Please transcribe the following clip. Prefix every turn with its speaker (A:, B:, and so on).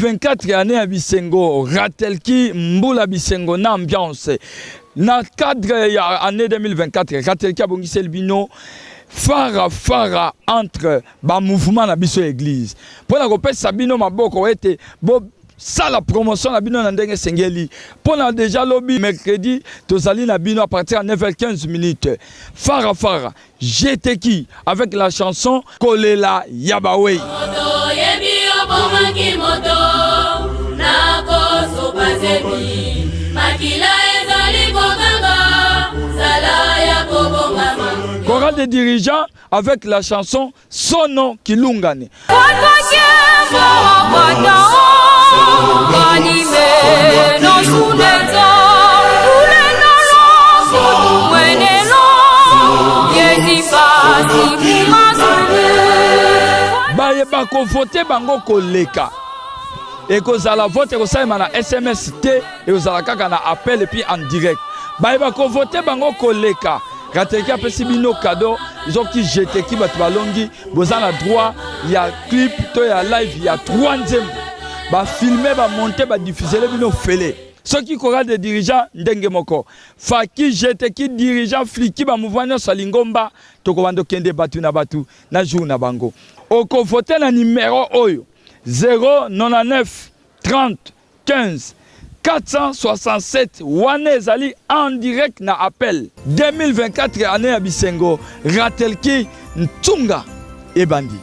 A: 2024 année ya bisengo, Ratelki mbula bisengo na ambiance. Na cadre ya année 2024, Ratelki abongiseli bino fara fara entre ba mouvement na biso ya église mpo na kopesa bino maboko ete bo sala promotion na bino na ndenge esengeli mpo na deja lobi mercredi tozali na bino à partir ya 9h15 minutes fara fara Jeteki avec la chanson Kolela ya bawei. Chorale des dirigeants avec la chanson Sono Kilungane. Baye bakovote bango koleka ekozala vote ekosalema na sms te ekozala kaka na appel epuis en direct baye bakovote bango koleka Rateki apesi bino cadeau zoki jeteki bato balongi boza na droit ya clip to ya live ya 3 nzembo bafilme bamonte badifusele bino fele soki chorale de dirigeant ndenge moko faki jeteki dirigeant fliki bamouvement nyonso ya lingomba tokobanda okende bato na bato na jour na bango okovote na numero oyo 099 30 15 467 wana ezali en direct na appel. 2024 annee ya bisengo ratelki ntunga ebandi.